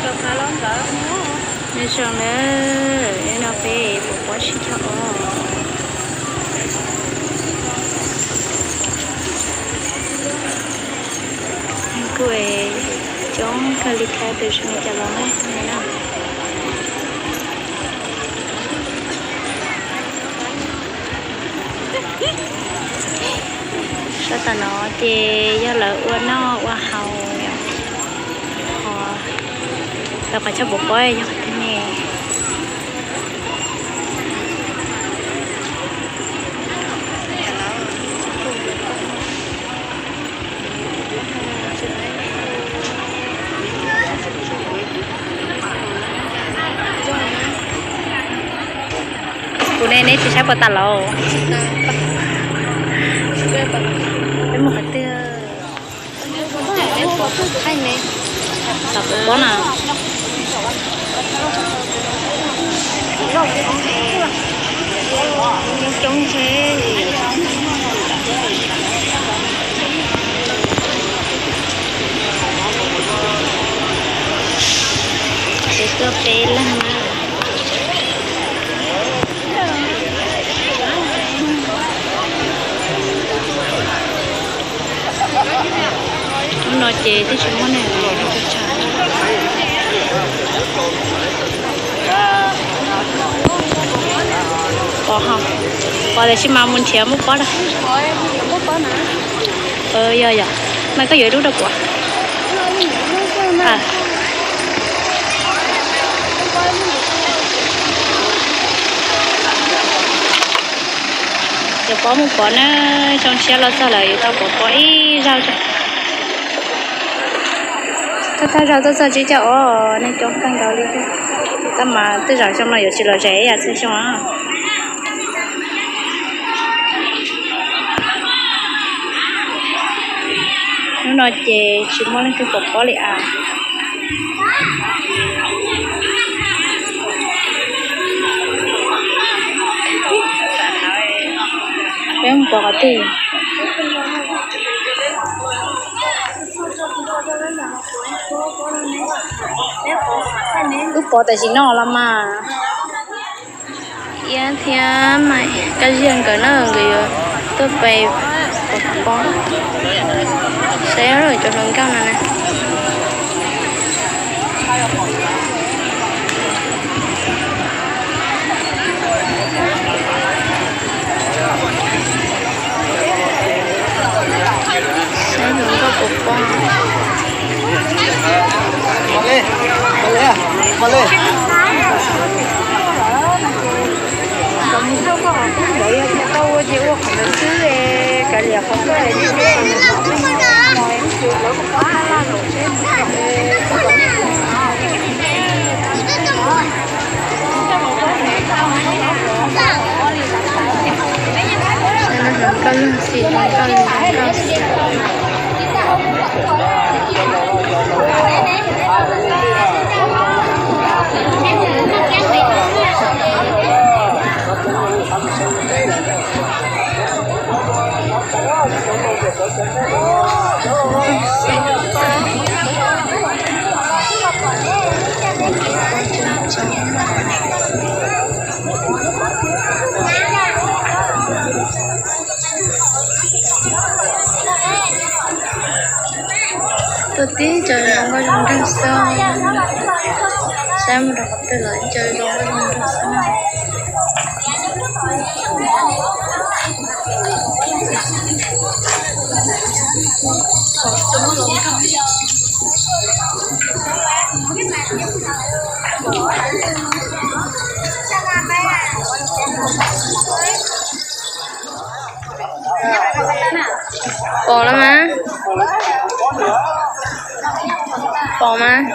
Nyob zoo na, hnub no peb puas pob sib cog os. Kuj coob kawg li thiab, tus zoo li cas los na. Sab tom no ces yog lawv ua noj ua haus, ho lawv qhov chaw puas pob yog qhov twg ne? Kuv ne, neb tsis saib puas tas los? Peb mus qhov twg? Tom puas pob na. Coob coob ntshe. Ces tuaj peb leeg na. Hnub no ces twb tsis muaj neeg, pom ho, pom tiam sis mas mus nrhiav muaj pob da. Yog yog, mas koj yuav ib lub rau kuv. Yuav pob mus pov na, zoo siab los txog lawm yuav tau pov pov ib zaug. Thawj thawj zaug tuaj txog tsib caug os, neeg coob kawg nkaus li. Tab mas tej zaum xyoo no yuav tsis lom zem ib yam txhua xyoo. Hnub no ces tsis muaj leej twg pov pob li as. Peb mus pov qhov twg? Wb pov tam sim no los mas. Iab thiab Maiv Kab Ziag nkawd na, nkawd yuav tuaj pem pov pob, saib cov hluas nkauj no na. Saib hluas nkauj pov pob. Tau ua ces ua qhov ntawd xwb, kav liam qhov koj. Koj leej txiv hluas nkauj li hluas nkauj. Tuaj tib cov zoo nkauj zoo nraug xwb. Saib mus rau qhov twg los cov zoo nkauj zoo nraug xwb na. Pom los mas. Pom mas.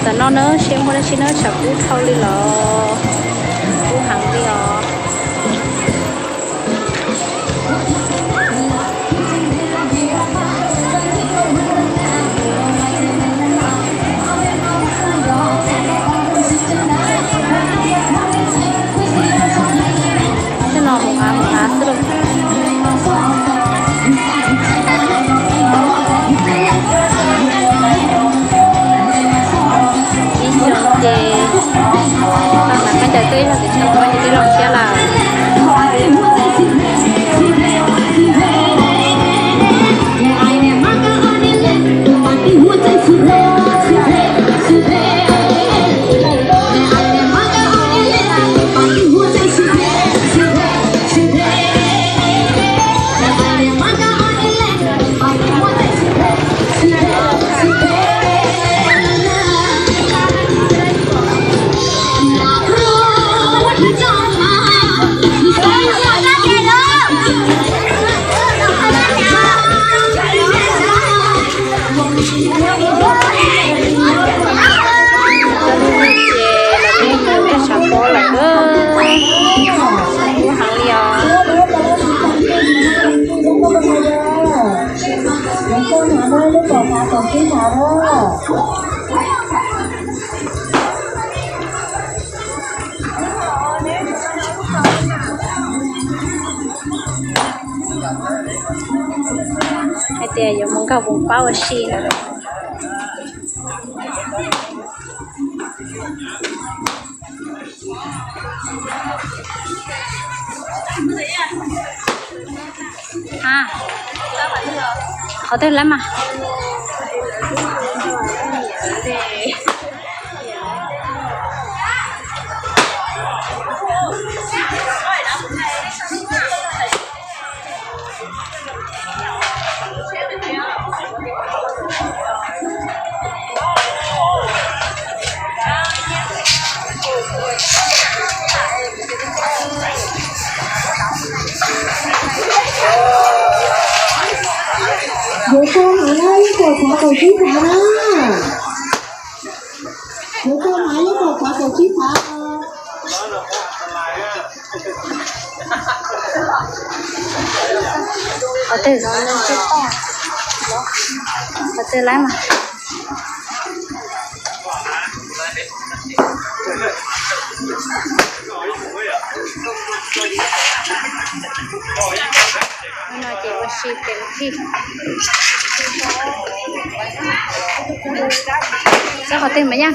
Tam no na seb muaj dab tsi na, tshav kub dhau li los kub heev li os. Tej no mus av mus av xwb lauj. Ib xyoos ces tau hnav khaub ncaws twb ib zaug, tiam sis no kuv ces twb zoo siab lawm. Ces lawv twb mus noj tshav pob lawm, kub heev li os. Hais tias yuav mus nkaug pob ua si. Qhov twg lawm mas? Yuav tau mas na, ib puas xav kaum tsib xav na. Yuav tau mas ib puas xav kaum tsib xav. Qhov twg, qhov twg lawm mas? Hnub no ces ua si tes lij. Txog qhov twg mas yaj?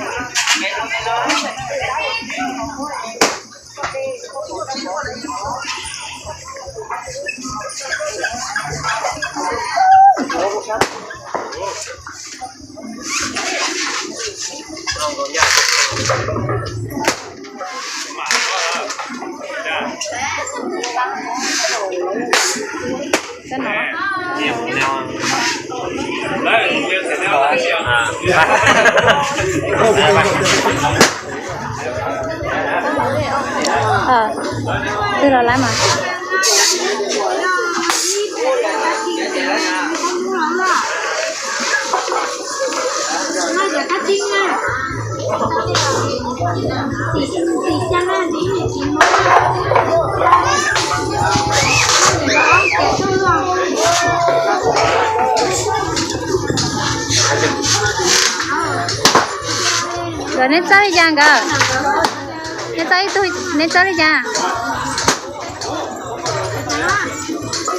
Twg los lawm mas? Nkawd neb txawj li cas nkawd? Neb txawj ib tug, neb txawj li cas?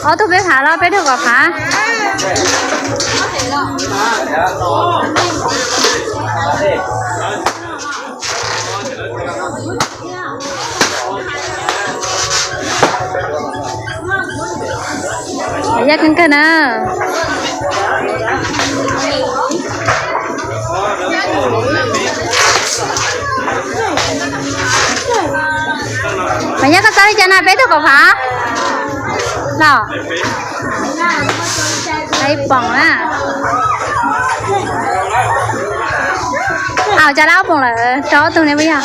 Ob tug peb phav los peb tug kaum phav? Yaj kawg kawg na. Mas yog koj txawj li cas na, peb tug kaum phav los? Ib poom na. Au, cas lab ob poom lawm, rau ob tug ne puas yog?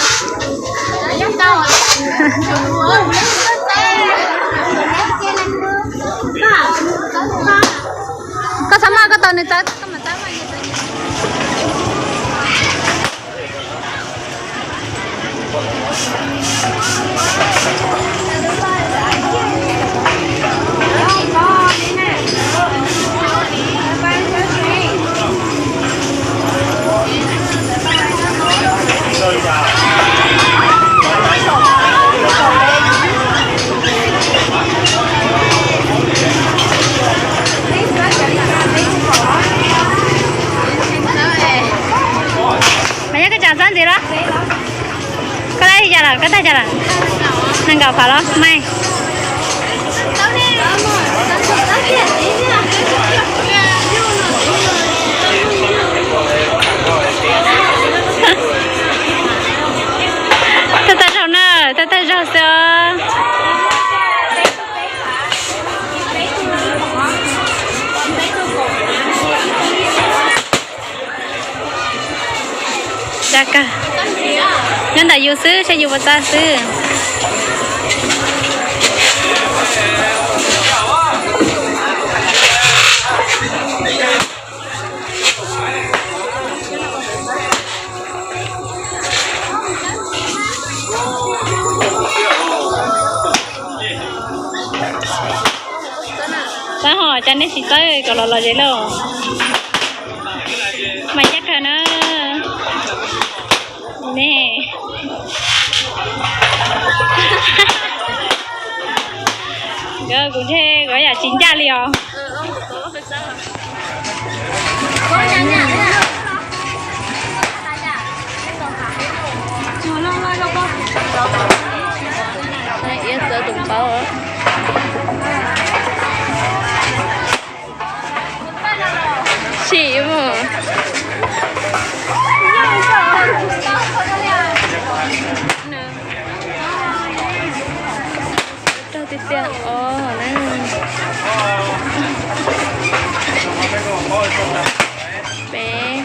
Koj txhob maj, koj tau nws txawb, koj mam txawb. Mas yog koj tsav txob ntxiv los? Koj tag li cas lawm, koj tag li cas lawm? Nees nkaum phav los mas. Tag tag zaug na, tag tag zaug xwb os. Dag kawg. Nyob ntawm yus xwb, saib yus puas txawj xwb. Txawb ho cas nej tsis txawb kom los lom zem lauj? Mas yaj kawg na. Ne. Nkawd kuv ntshe nkawd yam tsis ncaj li os. Iab txawb tus paub. Sim mus. Rau tiag tiag os na. Peb.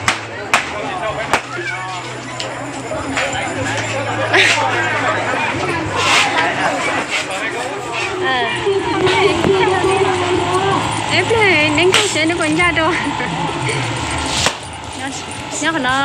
Eb pliag neb nkag siab neb puas ncaj dua. Nyob qhov no.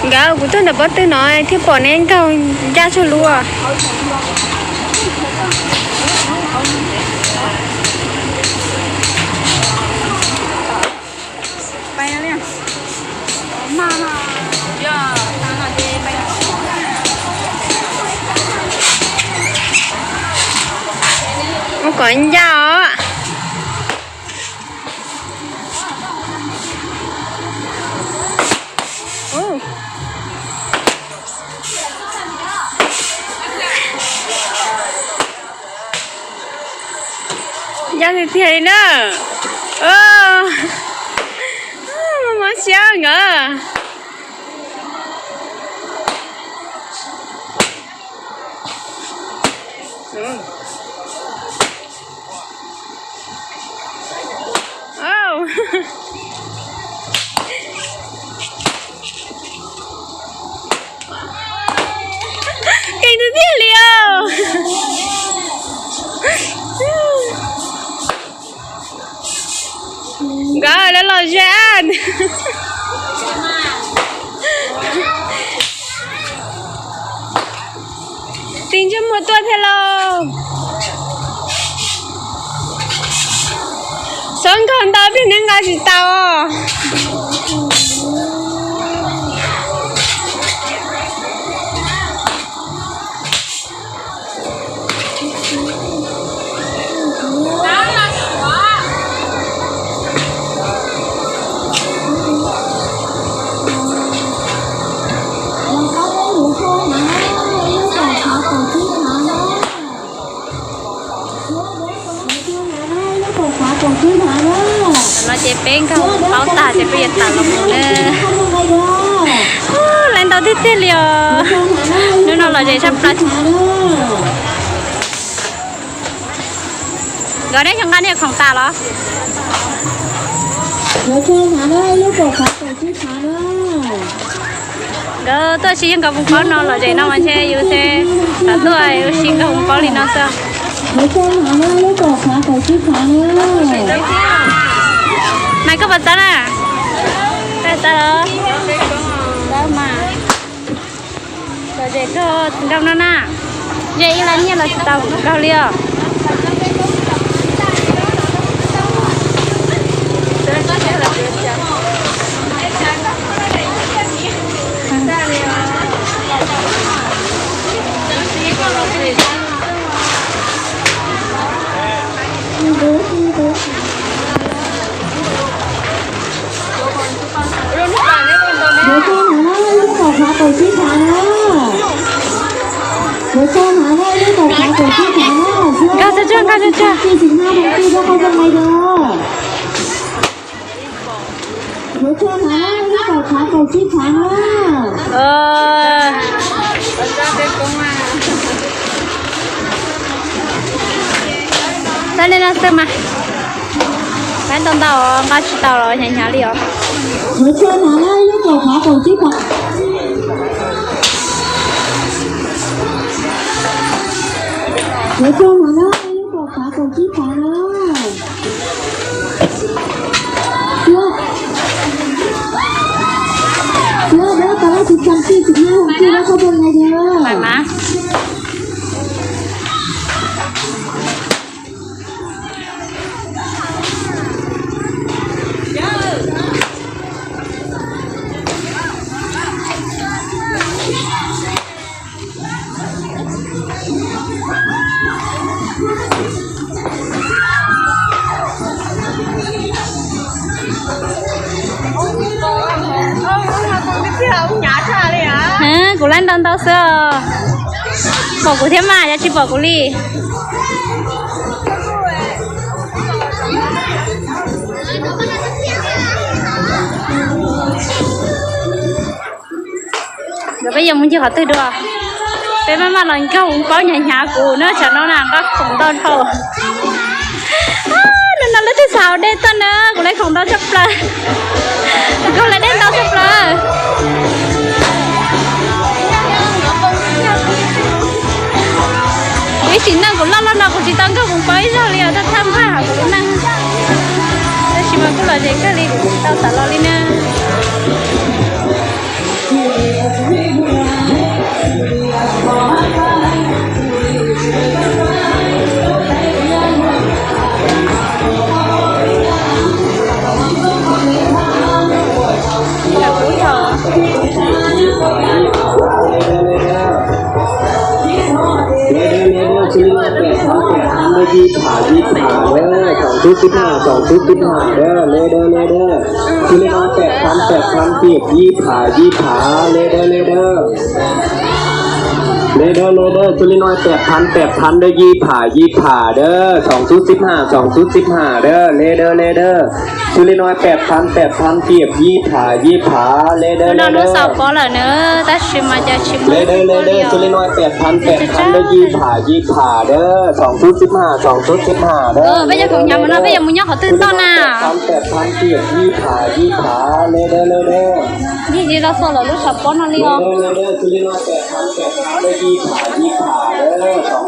Nkawd kuv tuaj ntawm pob tw no thiaj pom neb nkaug ncaj tshaj lub. Ua kom ncaj os. Ncaj tiag tiag li na. Mob siab nkawd. Keej tiag tiag li os. Nkawd lawv los zam. Tig ntsej muag tuaj thiab lauj. Xob nkaug ntau pliag neb nqa tsis tau. No ces peb nkaug paub tag ces peb yuav tawm los mus na. Laiv ntau tiag tiag li os. Hnub no los zem sab plaws. Nkawd neb xyov nqa nej khoom tas los? Nkawd tuaj ua si yeej nkaus hoob paub no los ces no mas ntshe yus xav tuaj ua si nkaus hoob paub li no xwb. Mas koj puas txawb na? Txawb los? Txawb mas. Los ces koj tsis nkaug no na. Yog ib lab nyiaj los tsis tau nkaug li os. Ntawd koj hnov na, lub kaum phav kaum tsib phav na. Ntawd koj hnov na, lub kaum phav kaum tsib phav na. Nkag tsuag tsuag, nkag tsuag tsuag. Tsib xwm na, tus tij rau qhov zoo li ntawd. Ntawd koj hnov na, lub kaum phav kaum tsib phav na. Txawb li no xwb mas. Txawb ntau ntau, nqa tsis tau los hnyav hnyav li os. Ntawd koj hnov na, lub kaum phav kaum tsib phav. Ntawd koj hnov na, lub kaum phav kaum tsib phav na. Xyov, xyov dab tas lab xyov txog tsib xwm na, hom tsib dab koj tuaj na yog. Kuv laib ntau ntau xwb os. Pom kuv thiab mas, yog tsis pom kuv li. Nkawd peb yuav mus ncig qhov twg dua? Peb maj maj los nkag hoob paub hnyav hnyav kuv na, tsam no na nqa khoom ntau dhau. No no lub twg xav ua dej tuaj na, kuv laib khoom ntau tshaj plaws. Kuv laib dej ntau tshaj plaws. Kuv ib sim neej kuv loj loj no kuv tsis tau nkag hoob paub ib zaug li os, thaj thaj npaj kuv lub neej. Tab sis mas kuj los ze kawg li, kuv tsis tau xav los li na. Ib phav, ib phav, txoom tub tib phav, txoom tub tib phav, le dawb le dawb. Txuj li no peb phav peb phav, pib ib phav ib phav, le dawb le dawb. Le dawb le dawb, txuj li no peb phav peb phav, dawb ib phav ib phav dawb, txoom tub tib phav, txoom tub tib phav dawb, le dawb le dawb. Txuj li no peb phav peb phav, pib ib phav ib phav, le dawb le dawb. Hnub no hnub xaus pob lawm na, tab sis mas cas tsis muaj leej twg tuaj li os. Txuj li no peb phav peb phav, dawb ib phav ib phav dawb, txoom tub tib phav, txoom tub tib phav dawb. Peb cov khoom hnyav mus no peb yuav mus nyob qhov twg txog na? Peb phav peb phav, ib phav ib phav, le dawb le dawb. Yig li los xaus lawm lub xaus pob no li os.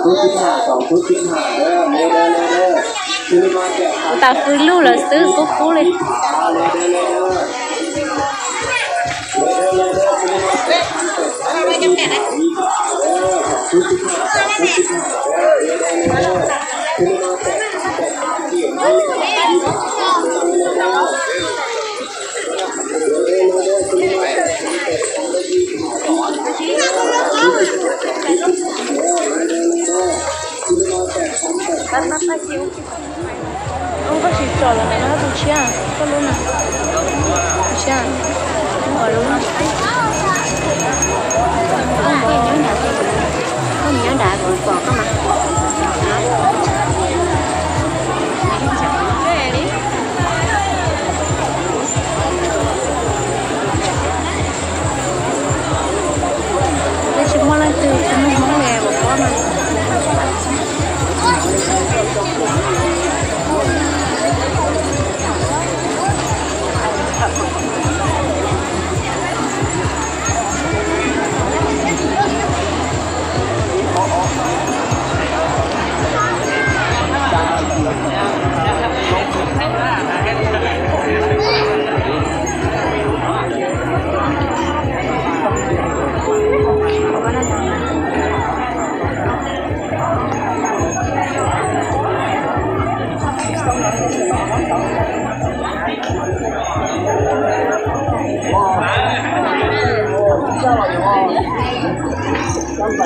Kuv tas fws lug lawm xwb, kub kub li. Koj tsis tso los na, tus tshiab, koj lub na. Tus tshiab, koj lub na. Koj nyob nrad, koj nyob nrad kuv pom koj mas. Tsis muaj leej twg, tsis muaj Hmoob li, kuv pom mas. Mus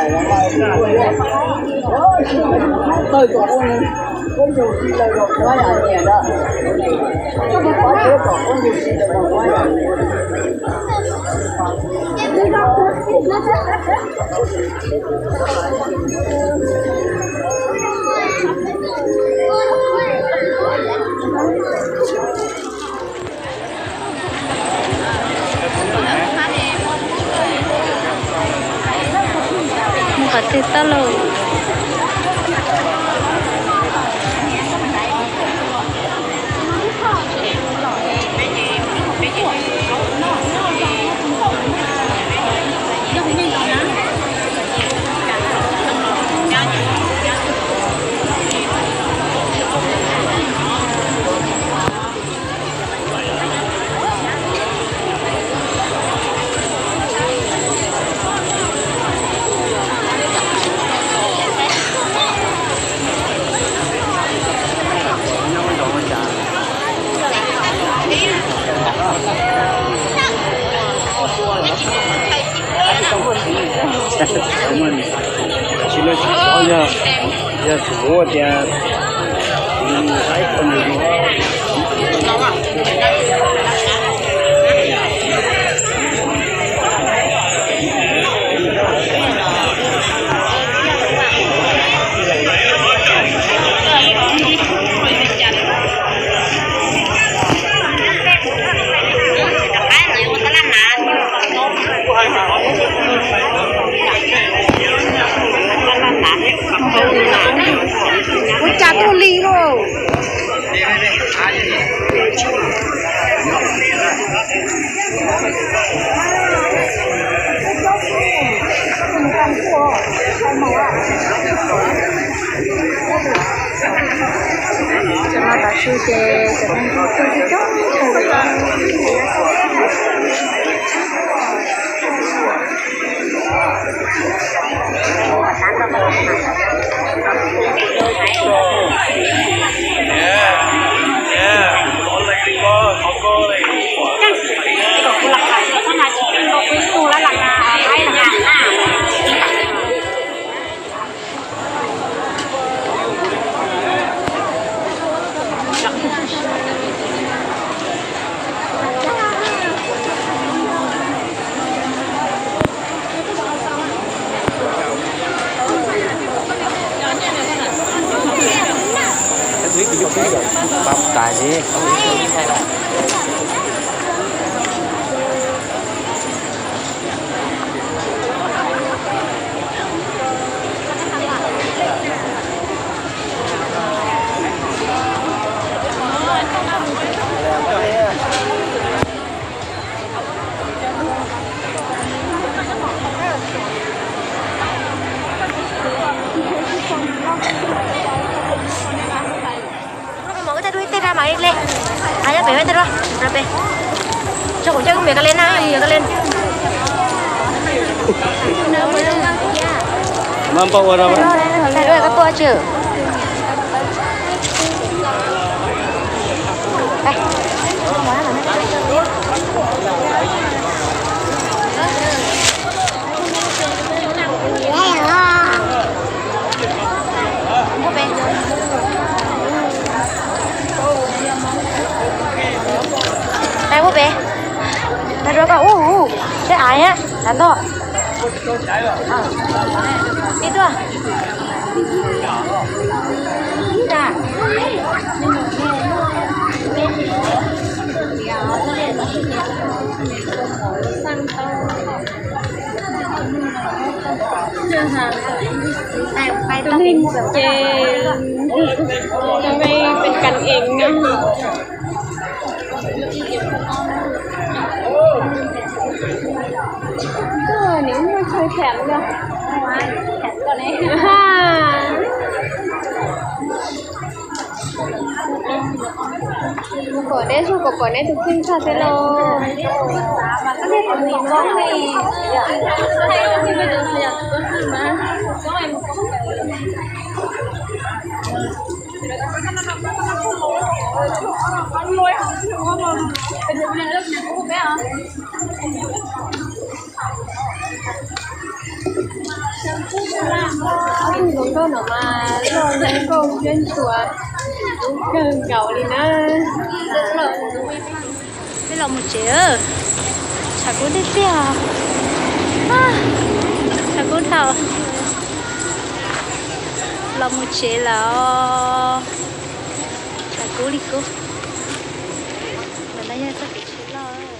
qhov twg tau lauj? Tsis lawv tsis txhob yog, yog tsis ua tias saib tau nws. Ua cas tuaj li lauj? Cov no tav su ces cov neeg tuaj coob coob. Pab tais li. Mus ib teg dua, ib teg dua mas ib le. Nyob pem ib teg dua, pem. Tso kuv coj wb mus yuav ka le na, mus yuav ka le. Mas npau ua rau. Koj tuaj tsis? Peb ua peb, peb rau koj ub, seb av thiab av ntog. Ib tuaj. Tus neeg ces tau peb peb kan ees no. Nws muaj chaw tham no. Pom deb zog kom pom neb tus kheej tshaj thiab lauj. Koj no mas loj zoo nkauj siab ntsuas kawg nkaus li na. Peb los mus tsev, tshav kub tiag tiag, tshav kub thaum los mus tsev lawm, tshav kub li kub. Ntawm no yog txoj kev tsheb loj.